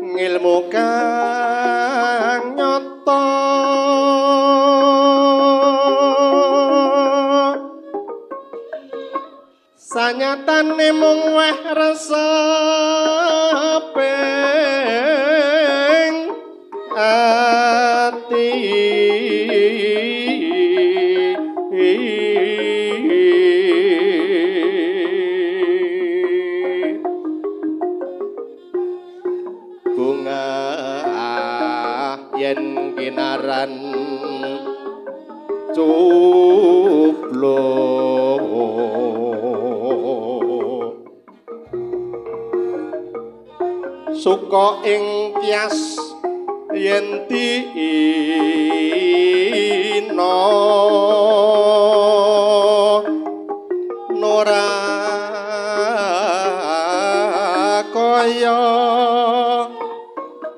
Ngilmu kang nyata sanyatane mung weh reseping ati. Bunga yen kinaran cuplo suka ing tias yen dina nora kaya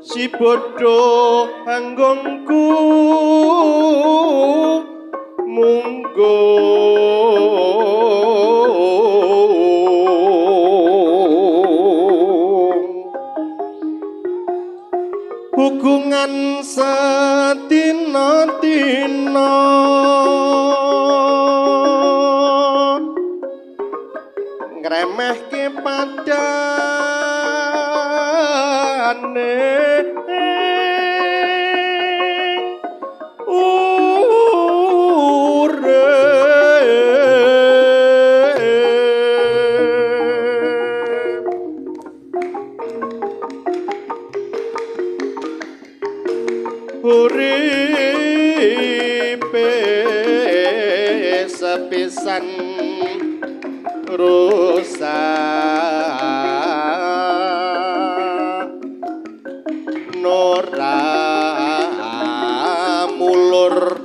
si bodho anggongku munggo. Hubungan sedina-dina ngremehke padane urip. Uripe sepisan rusak nora mulur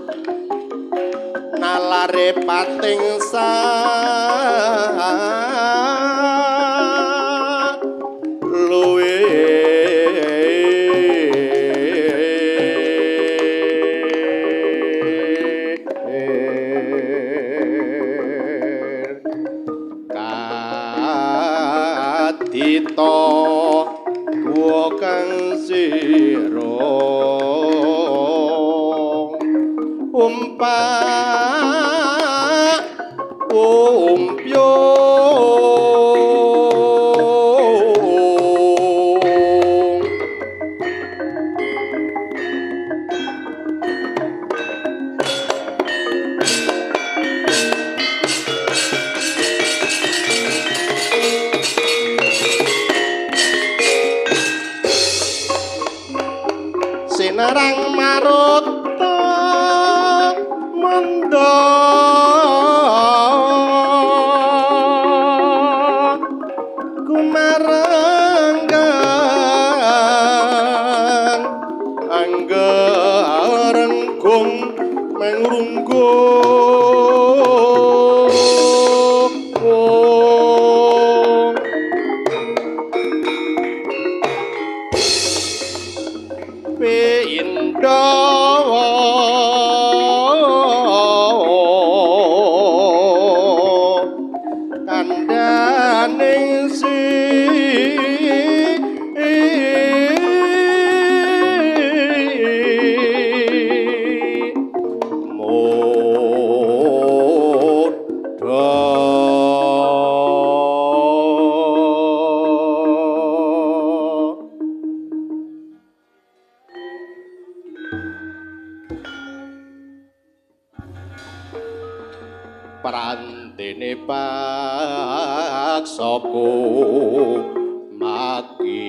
nalare pating sa luwe. Kadita kuwa kang sira umpak umpyo sinarang maruta mendha kumaranggang anggarenggung mengrunggu. Kandhaning si mudha. Prantene paksaku maki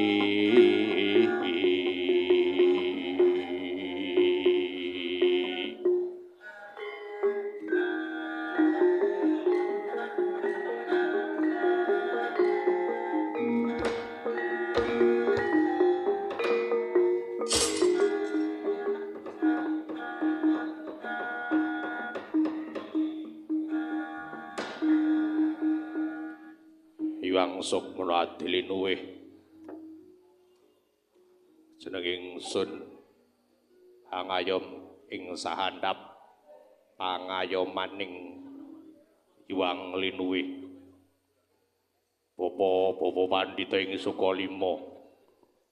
Hyang Sukmana Adilinuwih jeneng ingsun angayom ing sahandap pangayomaning Hyang Linuwih. Bapa-bapa pandhita ing Sukalima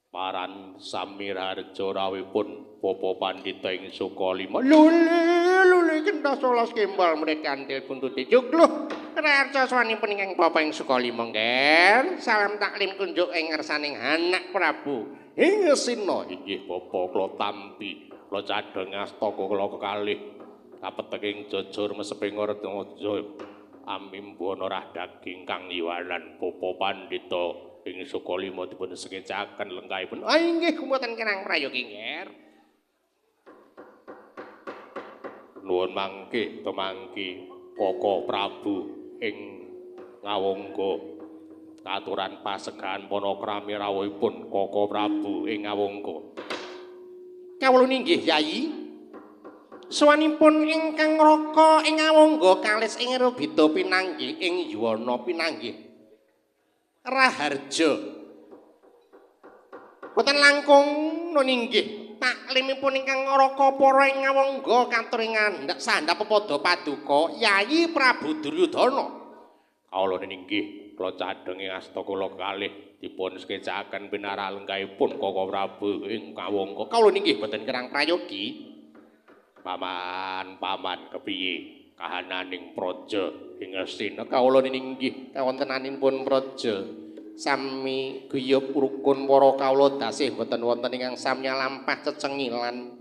Paran Samiraharja rawuhipun Bapa Pandhita ing Sukalima. Lule lule kentas 11 kembal mrek kantil buntute jugluh. Raharja swanipun ingkang Bapa ing Sukalima nggih. Salam taklim kunjuk ing ngarsaning Anak Prabu. Ing Ngastina inggih Bapa kula tampi. Kula cadheng astaka kula kekalih. Kapeteking jujur meseping ngarja amimbono rah daging kang iwanan Bapa Pandhita ing Sukalima dipun sekecaken lengkahipun. Ah inggih mboten kirang prayogi nggih. Nuwun mangke tumangki Koko Prabu ing Ngawangga katuran pasegahan panakrami rawuhipun Koko Prabu ing Ngawangga. Kawula ninggih Yayi. Sowanipun ingkang raka ing Ngawangga kalis ing Rubita pinanggih ing Yuwana pinanggih Raharja. Boten langkung nun inggih taklimipun ingkang raka para ing Ngawangga katur ing ngandhak sandhap pepada paduka Yayi Prabu Duryudana. Kawula ninggih kula cadheng ing asta kula kalih dipun sekecaken pinara lengkahipun Koko Prabu ing Ngawangga. Kawula ninggih boten kirang prayogi. Paman, paman kepiye kahananing praja ing Ngastina? Kawula ninggih kawontenanipun praja sami guyub rukun para kawula dasih boten wonten ingkang samya lampah cecengilan.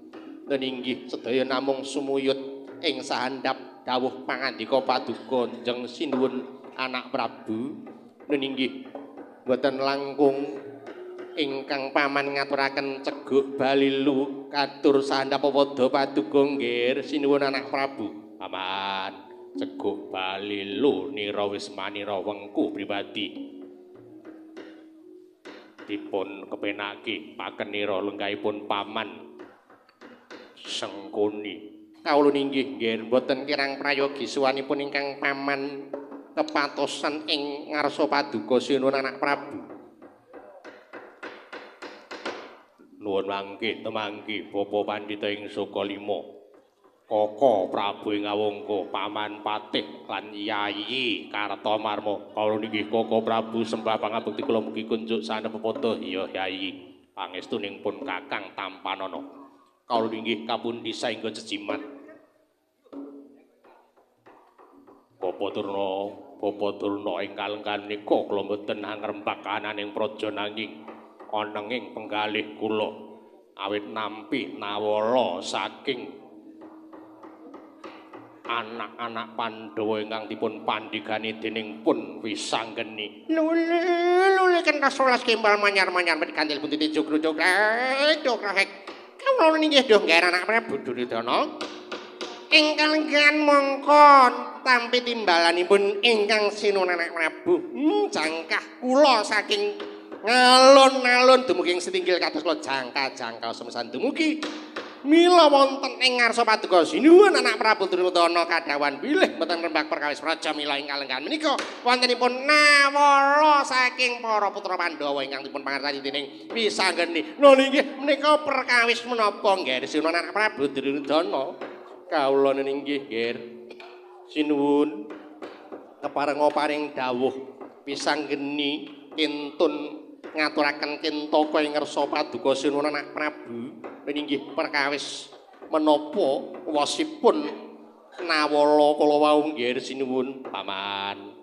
Ninggih sedaya namung sumuyut ing sahandhap dawuh pangandika paduka Jeng Sinuwun Anak Prabu. Ninggih boten langkung ingkang paman ngaturaken ceguk balilu katur sandhap pepada paduka nggih Sinuwun Anak Prabu. Paman ceguk balilu nira wis manira wengku pribadi dipun kepenake pakenira lenggahipun paman Sengkuni. Kawula ninggih nggih mboten kirang prayogi suwanipun ingkang paman kepatosan ing ngarsa paduka Sinuwun Anak Prabu. Nuwun mangke temangki Bapa Pandhita ing Sukalima, Koko Prabu ing Ngawangga, Paman Patih lan Yayi Kartomarma. Kawula ninggih Koko Prabu sembah pangabekti kula mugi kunjuk sandhap pepada. Iya Yayi, pangestuning pun Kakang tampanana. Kawula ninggih kapundi saengga jejimat. Bapa Durna, Bapa Durna ing kalenggan menika kula mboten angrembak kananing praja nanging anenging penggalih kula awit nampi nawala saking anak-anak Pandhawa ingkang dipun pandhigani dening pun Wisanggeni. Lule lule kentas 11 kembal manyar-manyar met kandil buntute jogrok-jogrek dogrek. Kawula ninggih duh ngger Anak Prabu Duryudana. Ing kalenggan mongko tampi timbalanipun ingkang Sinuwun Anak Prabu. Jangkah kula saking ngalun-alun dumugi ing setinggil kados kula jangka-jangka semesan dumugi mila wonten ing ngarsa paduka Sinuwun Anak Prabu Duryudana kadhawuhan bilih mboten rembak perkawis praja mila ing kalenggan menika wontenipun nawala saking para putra Pandhawa ingkang dipun pangarsani dening Wisanggeni. Lho inggih menika perkawis menapa nggih Sinuwun Anak Prabu Duryudana? Kawula ninggih nggih Sinuwun keparenga paring dawuh Wisanggeni kintun ngaturaken kintaka ing ngarsa paduka Sinuwun Anak Prabu inggih perkawis menapa wasipun nawala kala wau nggih Sinuwun. Paman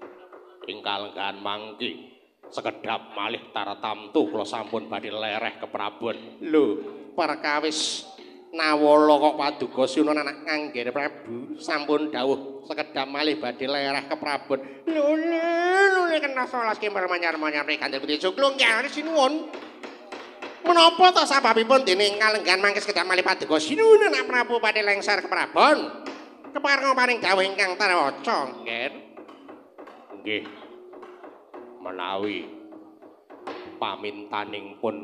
ing kalenggahan mangki sekedhap malih tartamtu kula sampun badhe lereh keprabon. Lho perkawis nawala kok paduka Sinuwun Anak Nggih Prabu sampun dawuh sekedhap malih badhe lereh keprabon. Lho lho kena 11 kembar manyar-manyar gandel putih juglung nggih Sinuwun. Menapa ta sababipun dene kalenggan mangke sekedhap malih paduka Sinuwun Anak Prabu badhe lengser keprabon? Keparenga paring dawuh ingkang tarwaca nggih. Nggih. Menawi pamintaning pun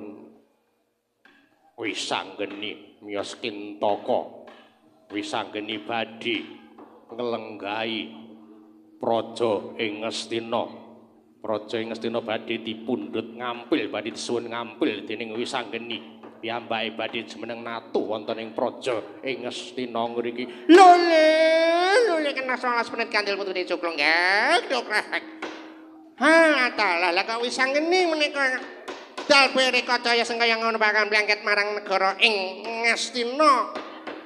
Wisanggeni miyos kintaka Wisanggeni badhe nglenggahi praja ing Ngastina. Praja ing Ngastina badhe dipundhut ngampil, badhe disuwun ngampil dening Wisanggeni. Piyambake badhe jumeneng natu wonten ing praja ing Ngastina ngriki. Lho lho kena 11 menit kandel putune cuklung nggih. Ha dalah lah kok Wisanggeni menika Dalbe Rekajaya sing kaya ngono bakal mlangket marang negara ing Ngastina.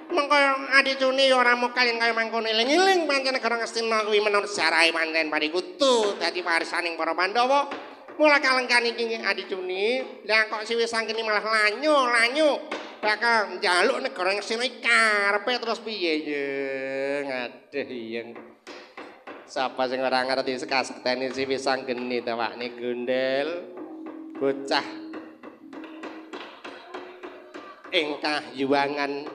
Mengko adicune ora mokal yen kaya mangkono eling-eling pancen negara Ngastina kuwi menurut sejarahe pancen parikutu dadi warisaning para Pandhawa. Mula kalengkan iki adicune, lah kok si Wisanggeni malah lanyo-lanyo bakal njaluk negara Ngastina iki karepe terus piye yeng? Aduh yeng. Sapa sing ora ngerti sekasektene si Wisanggeni tawakne gondel bocah ing kahyuwangan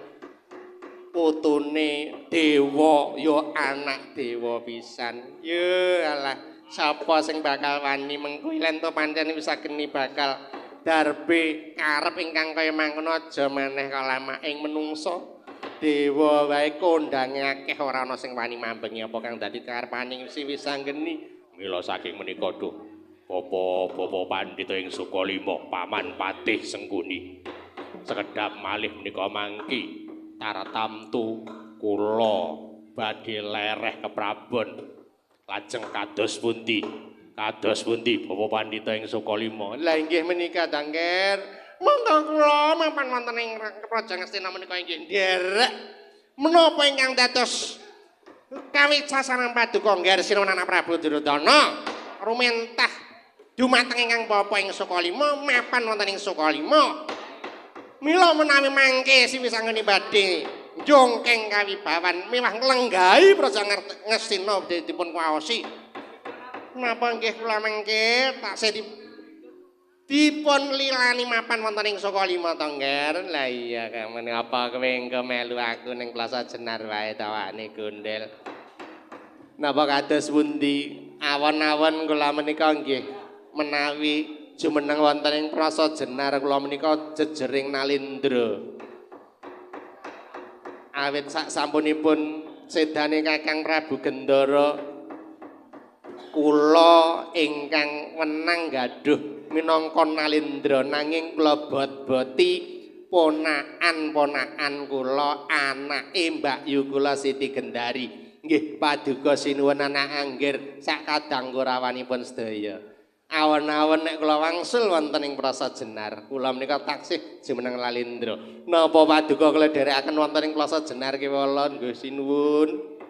putune dewa ya anak dewa pisan. Ya alah, sapa sing bakal wani mengko yen to pancen Wisanggeni bakal darbe karep ingkang kaya mangkono aja maneh kok lamak ing menungsa. Dewa wae kondange akeh ora ana sing wani mambengi apa kang dadi karepaning si Wisanggeni. Mila saking menika duh bapa-bapa pandhita ing Sukalima paman Patih Sengkuni sekedhap malih menika mangki taratamtu kula badhe lereh keprabon lajeng kados pundi bapa pandhita ing Sukalima. Lah inggih menika Dangger. Monggo kula mapan wonten ing Praja Ngastina menika inggih nderek menapa ingkang dados kawicasanan paduka Ngger Sinuwun anak Prabu Duryudana rumentah dumateng ingkang bapa ing Sukalima mapan wonten ing Sukalima. Mila menawi mangke si Wisanggeni badhe njongkeng kawibawan miwah nglenggahi Praja Ngastina dipun kuwaosi. Napa nggih kula mangke taksih dipun lilani mapan wonten ing Sukalima to, Ngger? Lah iya kamene apa kowe engko melu aku ning Plaza Jenar wae tawakne gondel. Napa kados pundi awon-awon kula menika nggih menawi jumeneng wonten ing Plaza Jenar kula menika jejering Nalindra. Awit sak sampunipun sedane Kakang Prabu Gendara kula ingkang wenang gaduh minangka Nalindra nanging kula bot-boti ponakan-ponakan kula anake Mbak Yu kula Siti Gendari nggih paduka sinuwun anak anggir sak kadang kurawanipun sedaya. Awon-awon nek kula wangsul wonten ing Plaza Jenar kula menika taksih jumeneng Nalindra. Napa paduka kula dherekaken wonten ing Plaza Jenar kewala nggih sinuwun.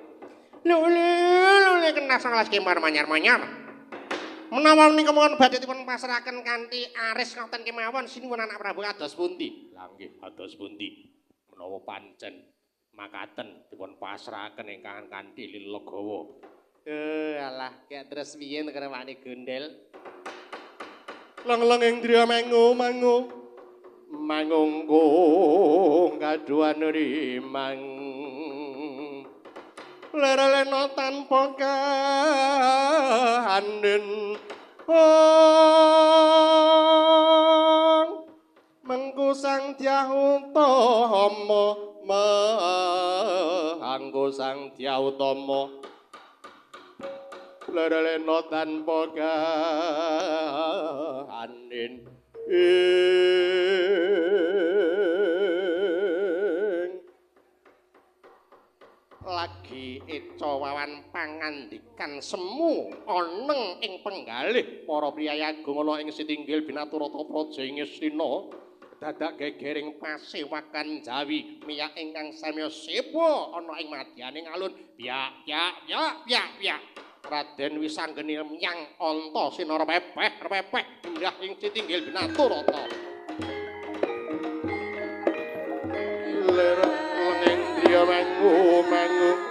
Lho lho kena 11 kembar manyar-manyar. Menawa menika mawon badhe dipun pasrahaken kanthi aris ngoten kemawon sinuwun anak Prabu kados pundi? Lah nggih kados pundi? Menawa pancen makaten dipun pasrahaken ingkang kanthi lilegawa. Alah, kek terus piye ngrewani gondel? Leng-leng ing driya mangu mangu mangungkung kaduan rimang. Lerelena tanpa kahanen ong mengku sang Dyah Utama mengku sang Dyah Utama lerelena tanpa kahanen lagi eca wawan pangandikan semu oneng ing penggalih para priyayi agung ana ing sitinggil binaturata praja ing Ngastina dadak gegering pasewakan Jawi miyak ingkang samya sepa ana ing madyaning alun biak yak yak yak yak Raden Wisanggeni menyang Antasena repepeh repepeh minggah ing sitinggil binaturata ler lenging driya mangu mangu